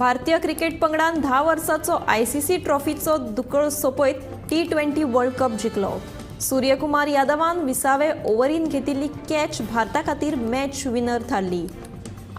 भारतीय क्रिकेट पंगडान 10 वर्सांचो आयसीसी ट्रॉफीचो दुकळ सोंपयत T20 world cup जिखलो। सूर्यकुमार यादवान 20वे ओव्हरीन घेतिल्ली कॅच भारता खातीर मॅच विनर थारली।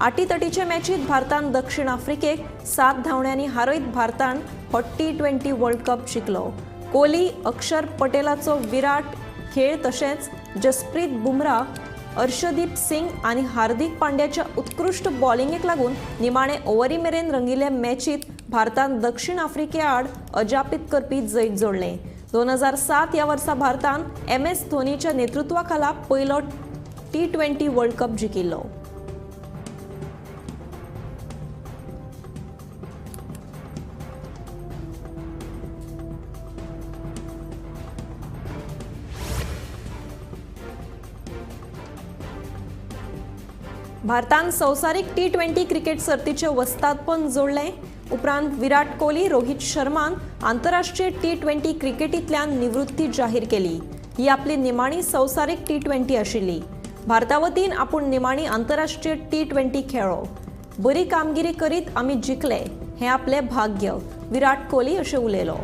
आटीतटीचे मॅचीत भारतान दक्षिण आफ्रिकेक 7 धांवड्यांनी हारयत भारतान हो T20 world cup जिखलो। कोहली, अक्षर पटेलाचो विराट खेळ तशेंच जसप्रीत बुमराह, अर्शदीप सिंग आनी हार्दिक पांड्याच्या उत्कृश्ट बॉलिंगेक लागून निमाणे ओव्हरी मेरेन रंगिल्ले मॅचीत भारतान दक्षिण आफ्रिके आड अजापित करपी जैत जोडलें। 2007 ह्या वर्सा भारतान MS धोनीच्या नेतृत्वाखाला पयलो T20 world cup जिखिल्लो। भारतान संवसारीक T20 cricket सर्तीचे वस्तादपण जोडलें। उपरांत विराट कोहली, रोहित शर्मान आंतरराष्ट्रीय T20 क्रिकेटींतल्यान निवृत्ती जाहीर केली। ही आपली निमाणी संवसारीक T20 आशिल्ली। भारता वतीन आपूण निमाणी आंतरराष्ट्रीय T20 खेळ्ळो। बरी कामगिरी करीत आमी जिखले, हें आपलें भाग्य, विराट कोहली अशें उलयलो।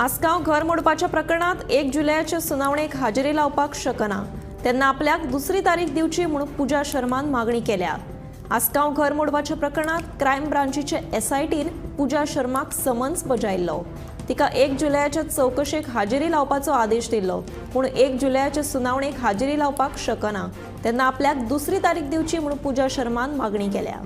आसगांव घर मोडपाच्या प्रकरणात 1 जुलयाच्या सुनावणेक हाजेरी लावपाक शकना, तेन्ना आपल्याक दुसरी तारीख दिवची म्हूण पूजा शर्मान मागणी केल्या। आसगांव घर मोडपाच्या प्रकरणात क्रायम ब्रांचीचे SITन पूजा शर्माक समन्स बजायल्लो। तिका 1 जुलयाच्या चवकशेक हाजेरी लावपाचो आदेश दिल्लो, पूण 1 जुलयाच्या सुनावणेक हाजेरी लावपाक शकना, तेन्ना आपल्याक दुसरी तारीख दिवची म्हूण पूजा शर्मान मागणी केल्या।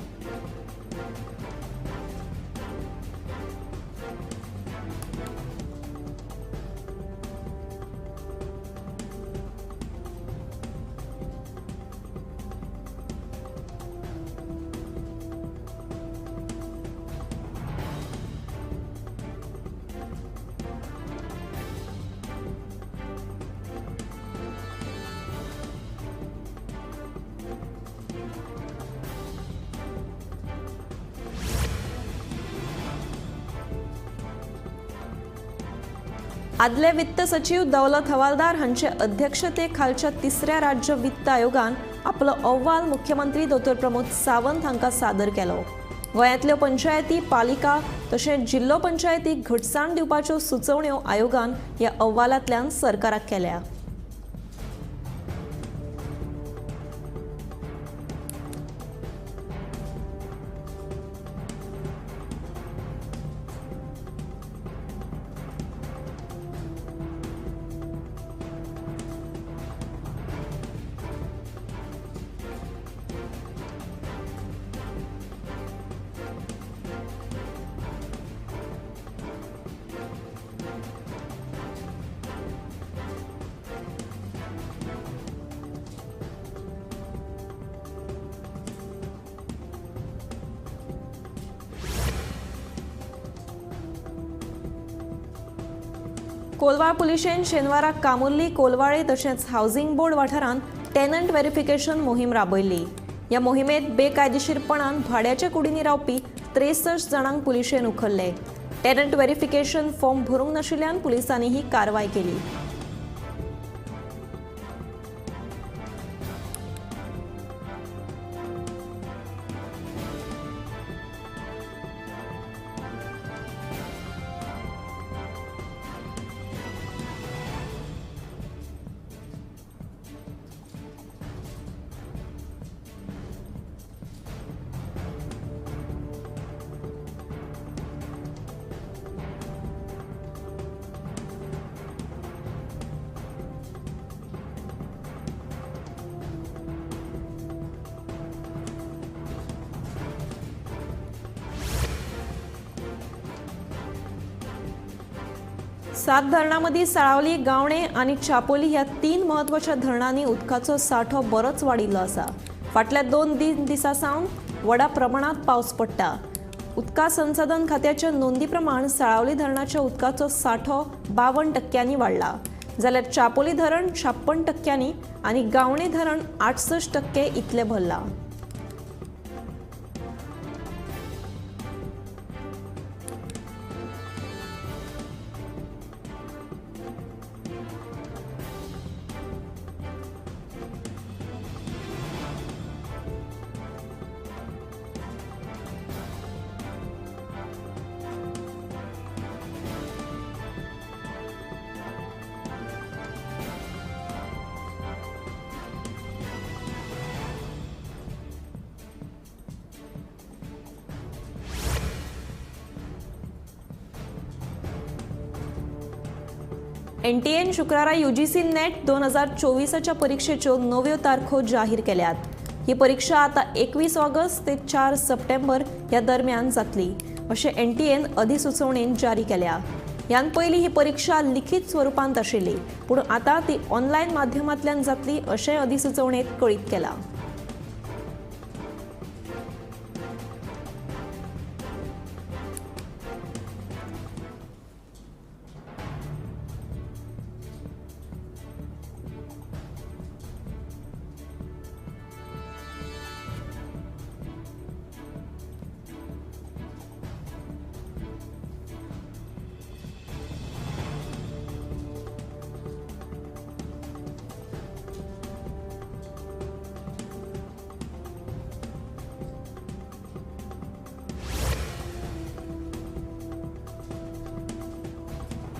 आदले वित्त सचिव दौलत हवालदार हांचे अध्यक्षते खालच्या 3ऱ्या राज्य वित्त आयोगान आपलो अहवाल मुख्यमंत्री डॉ. प्रमोद सावंत हांकां सादर केलो। गोंयांतल्यो पंचायती, पालिका तशेंच जिल्लो पंचायतीक घटसाण दिवपाच्यो सुचोवण्यो आयोगान ह्या अहवालांतल्यान सरकाराक केल्या। कोलवाळ पुलिशेन शेनवाराक कामुर्ली, कोलवाळे तशेंच हावसिंग बोर्ड वाठारांत टेनंट व्हेरिफिकेशन मोहीम राबयली। ह्या मोहिमेंत बेकायदेशीरपणान भाड्याच्या कुडींनी रावपी 63 जाणांक पुलिशेन उखल्ले। टेनंट व्हेरिफिकेशन फॉर्म भरूंक नाशिल्ल्यान पुलिसांनी ही कारवाय केली। सात धरणां मदीं साळावली, गावणे आनी चापोली ह्या 3 म्हत्वाच्या धरणांनी उदकाचो सांठो बरोच वाडिल्लो आसा. फाटल्या 2 दिसां सावन व्हडा प्रमाणांत पावस पडटा. उदका संसाधन खात्याच्या नोंदी प्रमाण साळावली धरणाच्या उदकाचो सांठो 52% वाडला, जाल्यार चापोली धरण 56% आनी गावणे धरण 68% इतलें भरलां. एनटीएन शुक्रारा यूजीसी नेट 2024च्या परिक्षेच्यो नव्यो तारखो जाहीर केल्यात. ही परीक्षा आता 21 ऑगस्ट ते 4 सप्टेंबर ह्या दरम्यान जातली अशें एनटीएन अधिसुचोवणेन जारी केल्या. ह्यान पयलीं ही परीक्षा लिखीत स्वरुपांत आशिल्ली, पूण आतां ती ऑनलायन माध्यमांतल्यान जातली अशें अधिसुचोवणेंत कळीत केलां.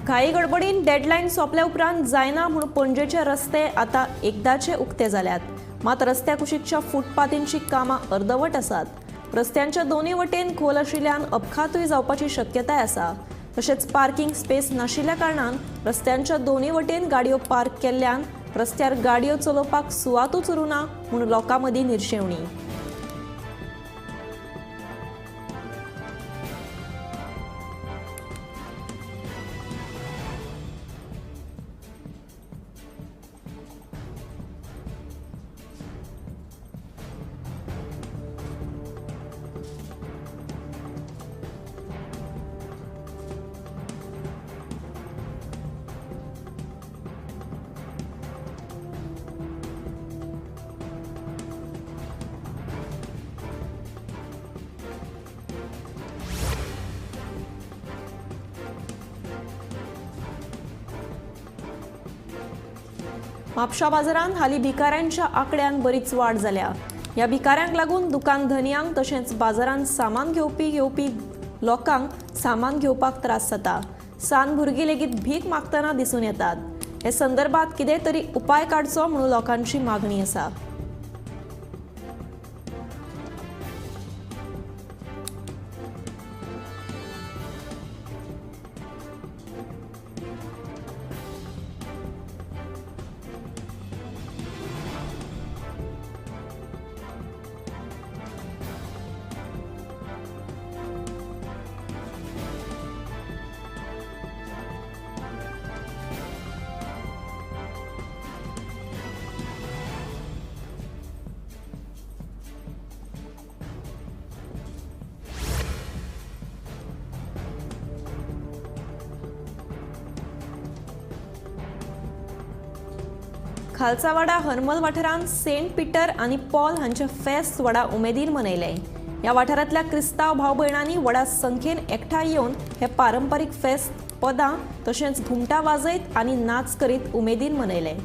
घाई गडबडीन डेडलायन सोंपल्या उपरांत जायना म्हूण पणजेचे रस्ते आतां एकदाचे उक्ते जाल्यात. मात रस्त्या कुशीकच्या फुटपाथींची कामां अर्दवट आसात. रस्त्यांच्या दोनूय वटेन खोल आशिल्ल्यान अपघातूय जावपाची शक्यताय आसा. तशेंच पार्किंग स्पेस नाशिल्ल्या कारणान रस्त्यांच्या दोनूय वटेन गाडयो पार्क केल्ल्यान रस्त्यार गाडयो चलोवपाक सुवातूच उरूं ना म्हूण लोकां मदीं निर्शेवणी. म्हापशा बाजारांत हालीं भिकाऱ्यांच्या आंकड्यान बरीच वाड जाल्या. ह्या भिकाऱ्यांक लागून दुकान धनयांक तशेंच बाजारांत सामान घेवपी लोकांक सामान घेवपाक त्रास जाता. सान भुरगीं लेगीत भीक मागतना दिसून येतात. हे संदर्भात कितें तरी उपाय काडचो म्हणून लोकांची मागणी आसा. खालसावाडा हरमल वाठारांत सेंट पीटर आनी पॉल हांचे फेस्त व्हडा उमेदीन मनयलें. ह्या वाठारांतल्या क्रिस्तांव भाव भयणांनी व्हडा संख्येन एकठांय येवन हे पारंपारीक फेस्त पदां तशेंच घुमटां वाजयत आनी नाच करीत उमेदीन मनयलें.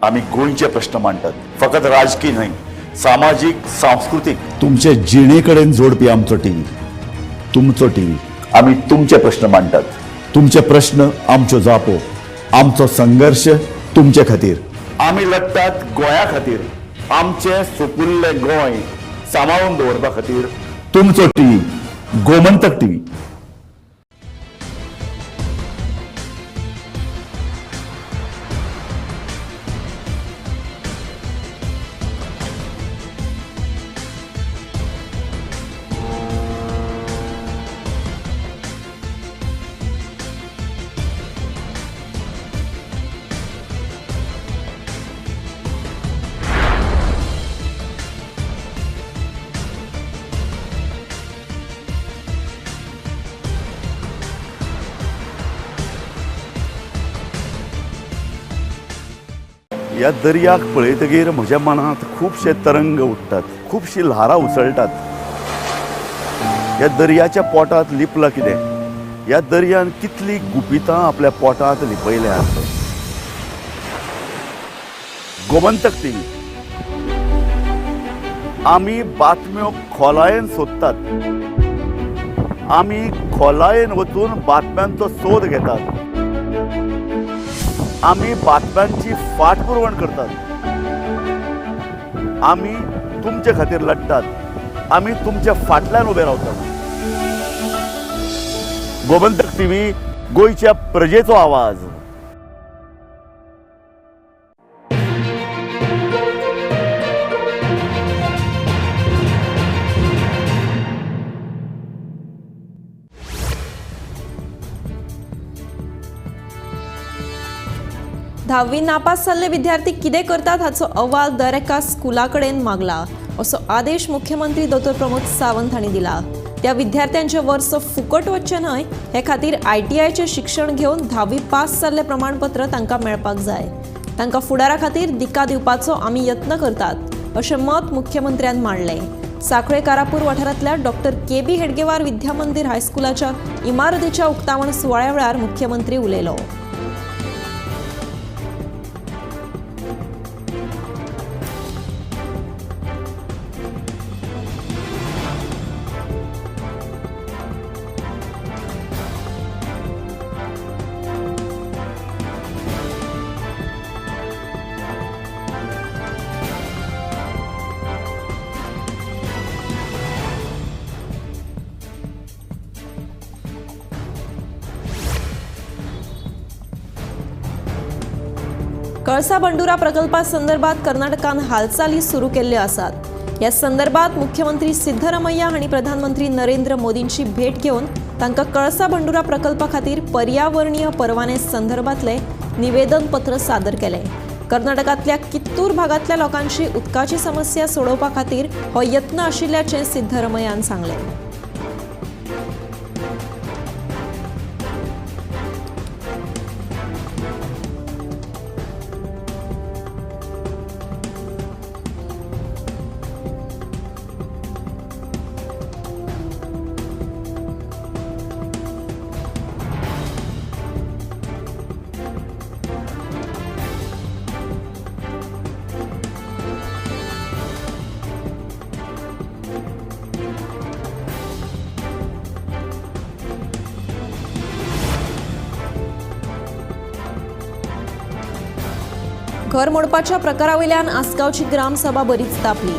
आमी गोंयचे प्रश्न मांडटात, फकत राजकी न्हय, सामाजीक, सांस्कृतीक, तुमचे जिणे कडेन जोडपी आमचो टीव्ही, तुमचो टीव्ही. आमी तुमचे प्रश्न मांडटात, तुमचे प्रश्न आमच्यो जापो, आमचो संघर्श तुमचे खातीर. आमी लढटात गोंया खातीर, आमचें सुपुल्लें गोंय सांबाळून दवरपा खातीर. तुमचो टीव्ही, गोमंतक टीव्ही. ह्या दर्याक पळयतगीर म्हज्या मनांत खुबशे तरंग उठ्ठात, खुबशीं ल्हारां उसळटात. ह्या दर्याच्या पोटांत लिपलां कितें? ह्या दर्यान कितलीं गुपितां आपल्या पोटांत लिपयल्यांत? गोमंतक टीव्ही, आमी बातम्यो खोलायेन सोदतात, आमी खोलायेन वचून बातम्यांचो सोद घेतात, आमी बातम्यांची फाटपुरवण करतात, आमी तुमचे खातीर लढटात, आमी तुमच्या फाटल्यान उबे रावतात. गोमंतक टीव्ही, गोंयच्या प्रजेचो आवाज. धावी नापास जाल्ले विद्यार्थी कितें करतात हाचो अहवाल दर एका स्कुला कडेन मागला असो आदेश मुख्यमंत्री दोतोर प्रमोद सावंत हांणी दिला. त्या विद्यार्थ्यांचे वर्स फुकट वचचें न्हय हे खातीर आयटीआयचें शिक्षण घेवन धावी पास जाल्लें प्रमाणपत्र तांकां मेळपाक जाय. तांकां फुडारा खातीर दिका दिवपाचो आमी यत्न करतात अशें मत मुख्यमंत्र्यान मांडलें. सांखळे कारापूर वाठारांतल्या डॉक्टर के बी हेडगेवार विद्या मंदिर हायस्कुलाच्या इमारतीच्या उक्तावण सुवाळ्या वेळार मुख्यमंत्री उलयलो. कळसा बंडुरा प्रकल्पा संदर्भात कर्नाटकान हालचाली सुरू केल्ल्यो आसात. ह्या संदर्भात मुख्यमंत्री सिद्धरामय्या हांणी प्रधानमंत्री नरेंद्र मोदींची भेट घेवन तांकां कळसा बंडुरा प्रकल्पा खातीर पर्यावरणीय परवाने संदर्भातले निवेदनपत्र सादर केलें. कर्नाटकांतल्या कित्तूर भागांतल्या लोकांची उदकाची समस्या सोडोवपा खातीर हो यत्न आशिल्ल्याचें सिद्धरामय्यान सांगलें. घर मोडपाच्या प्रकारावयल्यान आसगांवची ग्रामसभा बरीच तापली.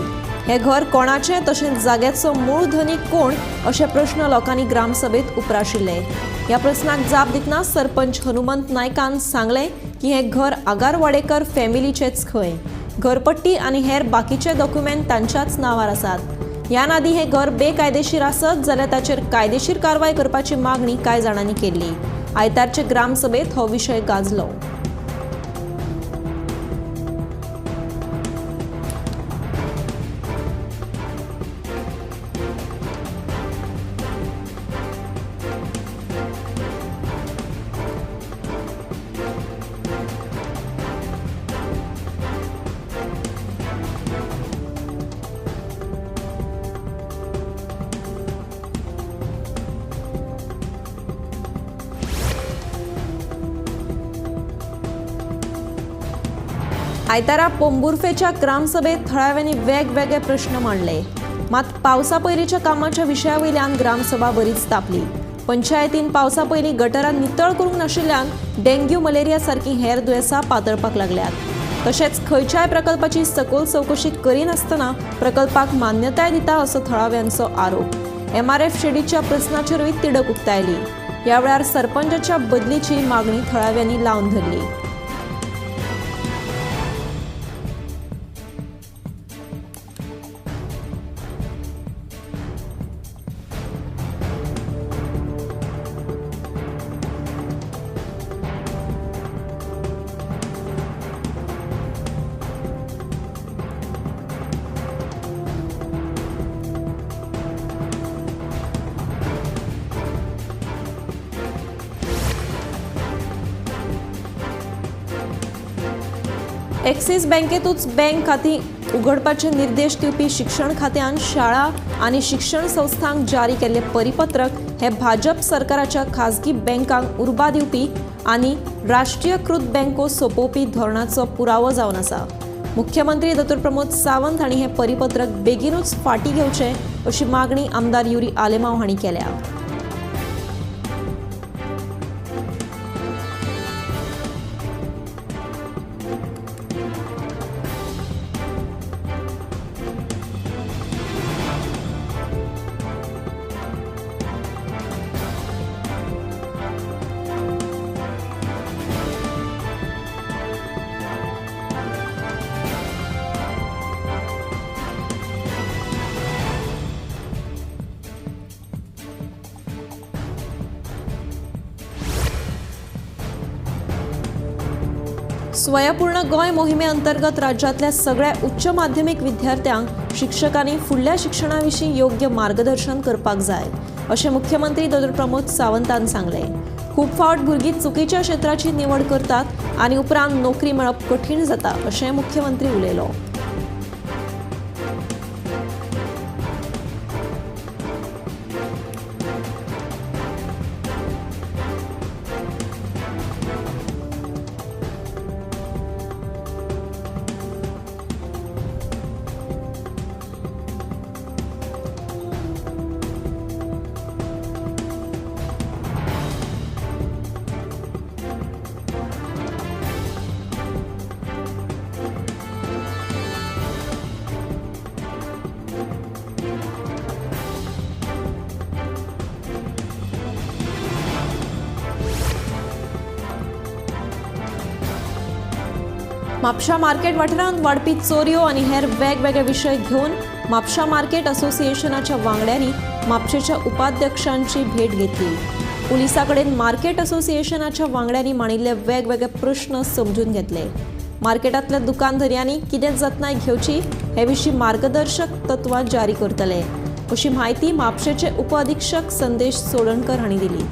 हें घर कोणाचें तशेंच जाग्याचो मूळ धनी कोण अशे प्रश्न लोकांनी ग्रामसभेत उप्राशिल्ले. ह्या प्रस्नाक जाप दितना सरपंच हनुमंत नायकान सांगलें की हें घर आगारवाडेकर फॅमिलीचेंच खंय. घरपट्टी आनी हेर बाकीचे डॉक्युमेंट तांच्याच नांवार आसात. ह्यान आदीं हें घर बेकायदेशीर आसत जाल्यार ताचेर कायदेशीर कारवाय करपाची मागणी कांय जाणांनी केल्ली. आयतारचे ग्रामसभेत हो विशय गाजलो. आयतारा पोंबुर्फेच्या ग्रामसभेत थळाव्यांनी वेगवेगळे प्रश्न मांडले. मात पावसा पयलींच्या कामाच्या विशया वयल्यान ग्रामसभा बरीच तापली. पंचायतीन पावसा पयलीं गटरां नितळ करूंक नाशिल्ल्यान डेंग्यू मलेरिया सारकीं हेर दुयेंसां पातळपाक लागल्यात. तशेंच खंयच्याय प्रकल्पाची सखोल चवकशी करिनासतना प्रकल्पाक मान्यताय दिता असो थळाव्यांचो आरोप. एमआरएफ शेडीच्या प्रस्नाचेरूय तिडक उक्तायली. ह्या वेळार सरपंचाच्या बदलीची मागणी थळाव्यांनी लावन धरली. एक्सिस बँकेतूच बँक खातीं उगडपाचे निर्देश दिवपी शिक्षण खात्यान शाळा आनी शिक्षण संस्थांक जारी केल्ले परिपत्रक हे भाजप सरकाराच्या खाजगी बँकांक उर्बा दिवपी आनी राष्ट्रीयकृत बँको सोंपोवपी धोरणाचो पुरावो जावन आसा. मुख्यमंत्री दोतोर प्रमोद सावंत हांणी हें परिपत्रक बेगीनूच फाटीं घेवचें अशी मागणी आमदार युरी आलेमांव हांणी केल्या. स्वयंपूर्ण गोंय मोहिमे अंतर्गत राज्यांतल्या सगळ्या उच्च माध्यमीक विद्यार्थ्यांक शिक्षकांनी फुडल्या शिक्षणा विशीं योग्य मार्गदर्शन करपाक जाय अशें मुख्यमंत्री दोतोर प्रमोद सावंतान सांगलें. खूब फावट भुरगीं चुकीच्या क्षेत्राची निवड करतात आनी उपरांत नोकरी मेळप कठीण जाता अशें मुख्यमंत्री उलयलो. म्हापशा मार्केट वाठारांत वाडपी चोरयो आनी हेर वेगवेगळे विशय घेवन म्हापशा मार्केट असोसिएशनाच्या वांगड्यांनी म्हापशेच्या उपाध्यक्षांची भेट घेतली. पुलिसां कडेन मार्केट असोसिएशनाच्या वांगड्यांनी मांडिल्ले वेगवेगळे प्रश्न समजून घेतले. मार्केटांतल्या दुकानधरयांनी कितें जतनाय घेवची हे विशीं मार्गदर्शक तत्वां जारी करतले अशी म्हायती म्हापशेचे उपअधिक्षक संदेश चोडणकर हांणी दिली.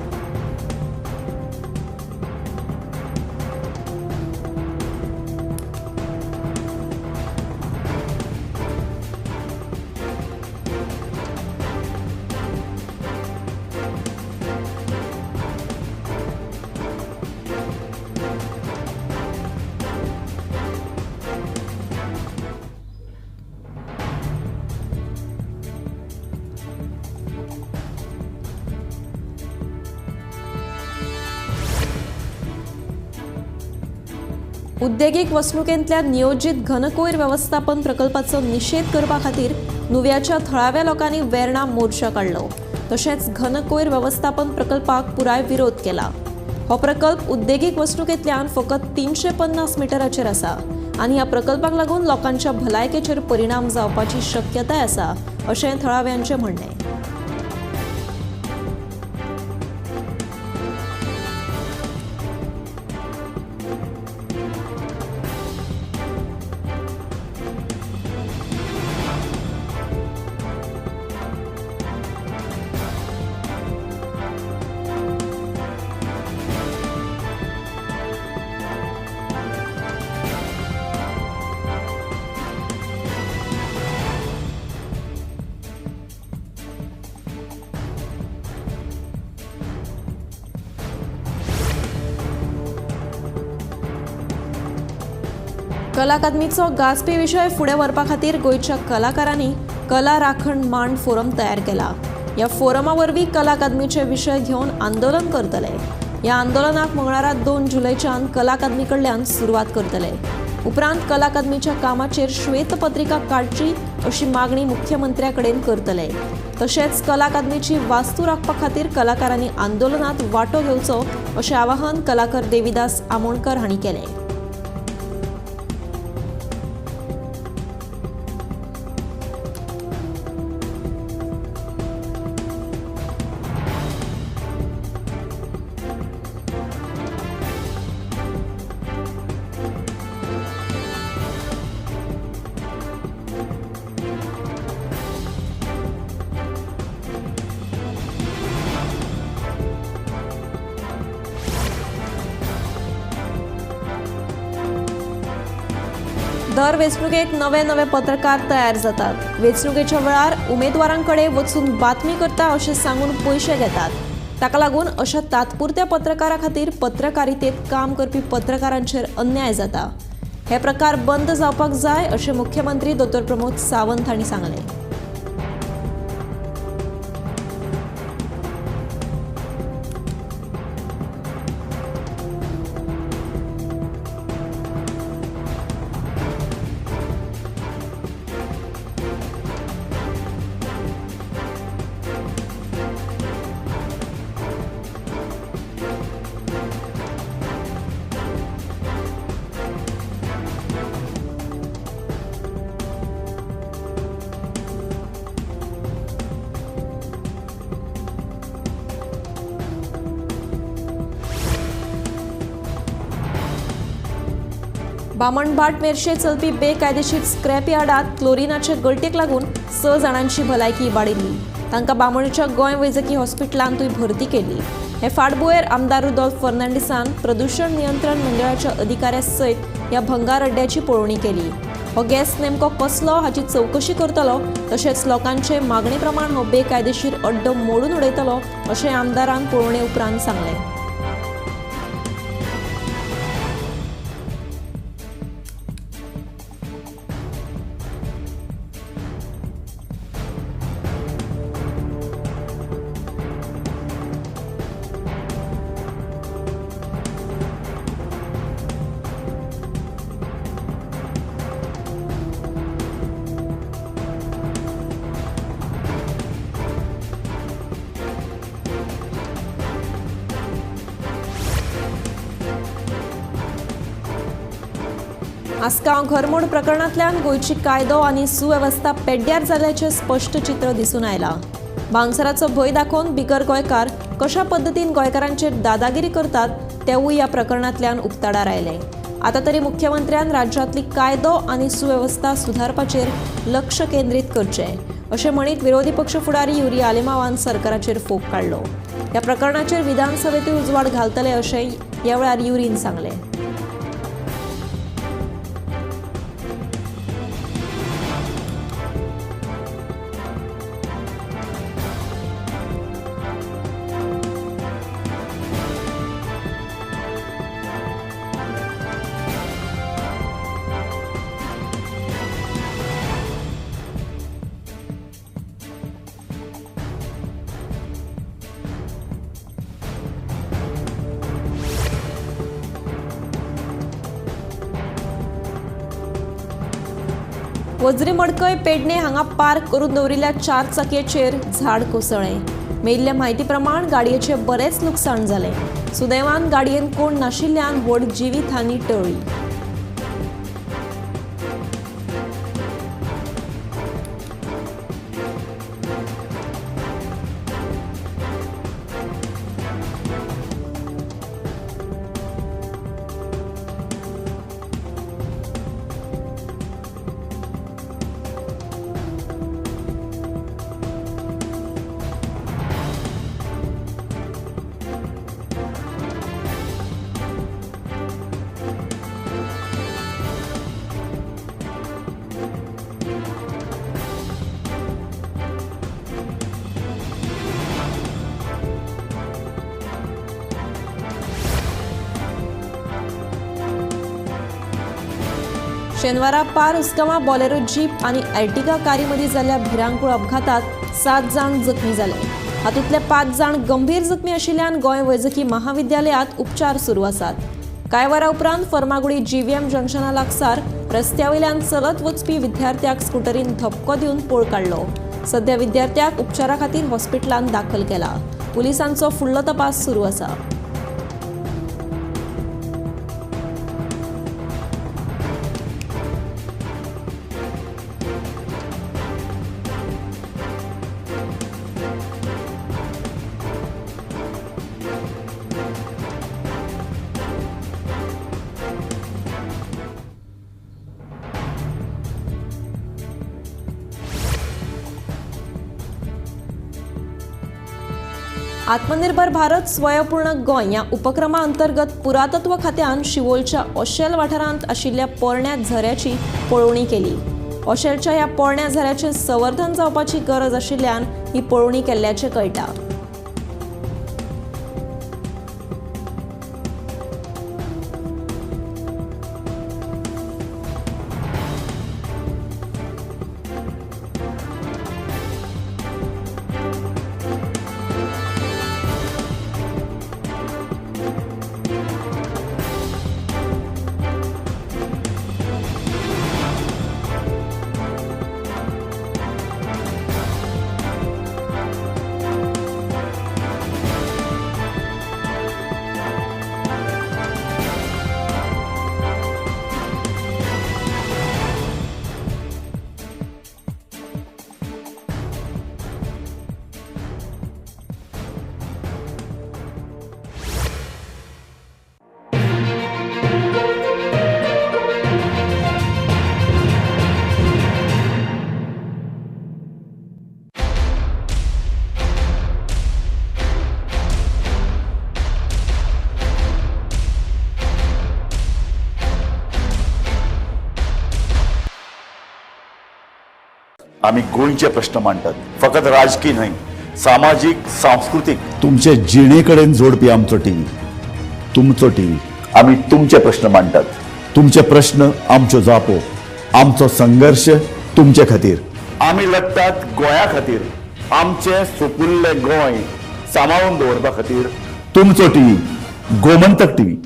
उद्देगीक वसणुकेंतल्या नियोजीत घनकोयर वेवस्थापन प्रकल्पाचो निशेध करपा खातीर नुव्याच्या थळाव्या लोकांनी वेर्णा मोर्चा काडलो. तशेंच घनकोयर वेवस्थापन प्रकल्पाक पुराय विरोध केला. हो प्रकल्प उद्देगीक वसणुकेंतल्यान फकत 350 मिटराचेर आसा आनी ह्या प्रकल्पाक लागून लोकांच्या भलायकेचेर परिणाम जावपाची शक्यताय आसा अशें थळाव्यांचें म्हणणें. कला अकादमीचो गाजपी विशय फुडें व्हरपा खातीर गोंयच्या कलाकारांनी कला राखण मांड फोरम तयार केला. ह्या फोरमा वरवीं कला अकादमीचे विशय घेवन आंदोलन करतले. ह्या आंदोलनाक मंगळारा 2 जुलयच्यान कला अकादमी कडल्यान सुरवात करतले. उपरांत कला अकादमीच्या कामाचेर श्वेतपत्रिका काडची अशी मागणी मुख्यमंत्र्या कडेन करतले. तशेंच कला अकादमीची वास्तू राखपा खातीर कलाकारांनी आंदोलनात वांटो घेवचो अशें आवाहन कलाकार देविदास आमोणकर हांणी केलें. दर वेंचणुकेक नवे नवे पत्रकार तयार जातात. वेंचणुकेच्या वेळार उमेदवारांकडे वचून बातमी करता अशें सांगून पयशे घेतात. ताका लागून अशा तात्पुरत्या पत्रकारा खातीर पत्रकारितेत काम करपी पत्रकारांचेर अन्याय जाता. हे प्रकार बंद जावपाक जाय अशें मुख्यमंत्री दोतोर प्रमोद सावंत हांणी सांगलें. बामणभाट मेरशे चलपी बेकायदेशीर स्क्रॅप यार्डात क्लोरिनाचे गळटेक लागून 6 जाणांची भलायकी इबाडिल्ली. तांकां बामणच्या गोंय वैजकी हॉस्पिटलांतूय भरती केली. हे फाटभुंयेर आमदार रुदोल्फ फर्नांडीसान प्रदूषण नियंत्रण मंडळाच्या अधिकाऱ्या सयत ह्या भंगार अड्ड्याची पळोवणी केली. हो गॅस नेमको कसलो हाची चवकशी करतलो, तशेंच लोकांचे मागणे प्रमाण हो बेकायदेशीर अड्डो मोडून उडयतलो अशें आमदारान पळोवणे उपरांत सांगलें. आसगांव घरमोड प्रकरणांतल्यान गोंयची कायदो आनी सुवेवस्था पेड्ड्यार जाल्ल्याचें स्पश्ट चित्र दिसून आयलां. बाउन्सराचो भंय दाखोवन बिगर गोंयकार कशा पद्दतीन गोंयकारांचेर दादागिरी करतात तेवूय ह्या प्रकरणांतल्यान उक्ताडार आयलें. आतां तरी मुख्यमंत्र्यान राज्यांतली कायदो आनी सुवेवस्था सुधारपाचेर लक्ष केंद्रीत करचें अशें म्हणीत विरोधी पक्ष फुडारी युरी आलेमावान सरकाराचेर फोग काडलो. ह्या प्रकरणाचेर विधानसभेंतूय उजवाड घालतले अशें ह्या वेळार युरीन सांगलें. वज्री मडकय पेडणे हांगा पार्क करून दवरिल्ल्या 4 चाकयेचेर झाड कोसळ्ळें. मेळिल्ल्या म्हायती प्रमाण गाडयेचें बरेंच लुकसाण जालें. सुदैवान गाडयेन कोण नाशिल्ल्यान व्हड जिवीत हानी टळ्ळी. शेनवारा पार उसगांवां बॉलेरो जीप आनी अर्टिगा कारी मदीं जाल्ल्या भिरांकूळ अपघातात 7 जाण जखमी जाले. हातूंतले 5 जाण गंभीर जखमी आशिल्ल्यान गोंय वैजकी महाविद्यालयांत उपचार सुरू आसात. कांय वरां उपरांत फर्मागुडी जीव्हीएम जंक्शना लागसार रस्त्या वयल्यान चलत वचपी विद्यार्थ्याक स्कुटरीन धपको दिवन पळ काडलो. सध्या विद्यार्थ्याक उपचारा खातीर हॉस्पिटलांत दाखल केला. पुलिसांचो फुडलो तपास सुरू आसा. आत्मनिर्भर भारत स्वयंपूर्ण गोंय ह्या उपक्रमा अंतर्गत पुरातत्व खात्यान शिवोलच्या ओशेल वाठारांत आशिल्ल्या पोरण्या झऱ्याची पळोवणी केली. ओशेलच्या ह्या पोरण्या झऱ्याचें संवर्धन जावपाची गरज आशिल्ल्यान ही पळोवणी केल्ल्याचें कळटा. आमी गोंयचे प्रश्न मांडटात, फकत राजकी न्हय, सामाजीक, सांस्कृतीक, तुमचे जिणे कडेन जोडपी आमचो टीव्ही, तुमचो टीव्ही. आमी तुमचे प्रश्न मांडटात, तुमचे प्रश्न आमच्यो जापो, आमचो संघर्श तुमचे खातीर. आमी लढटात गोंया खातीर, आमचें सुपुल्लें गोंय सांबाळून दवरपा खातीर. तुमचो टीव्ही, गोमंतक टीव्ही.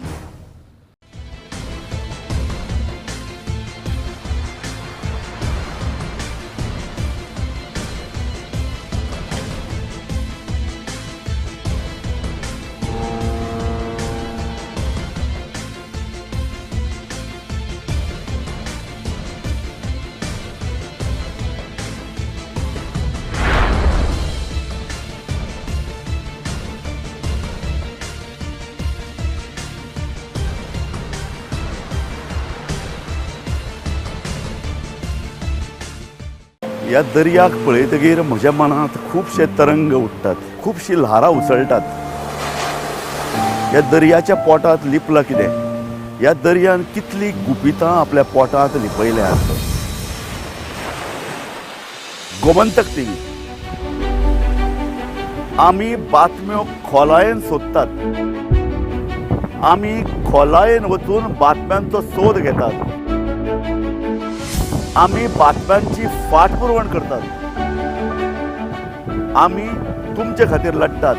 ह्या दर्याक पळयतगीर म्हज्या मनांत खुबशे तरंग उठ्ठात, खुबशीं ल्हारां उसळटात. ह्या दर्याच्या पोटांत लिपलां कितें? ह्या दर्यान कितलीं गुपितां आपल्या पोटांत लिपयल्यांत. गोमंतक टीव्ही, आमी बातम्यो खोलायेन सोदतात, आमी खोलायेन वचून बातम्यांचो सोद घेतात, आमी बातम्यांची फाटपुरवण करतात, आमी तुमचे खातीर लढटात.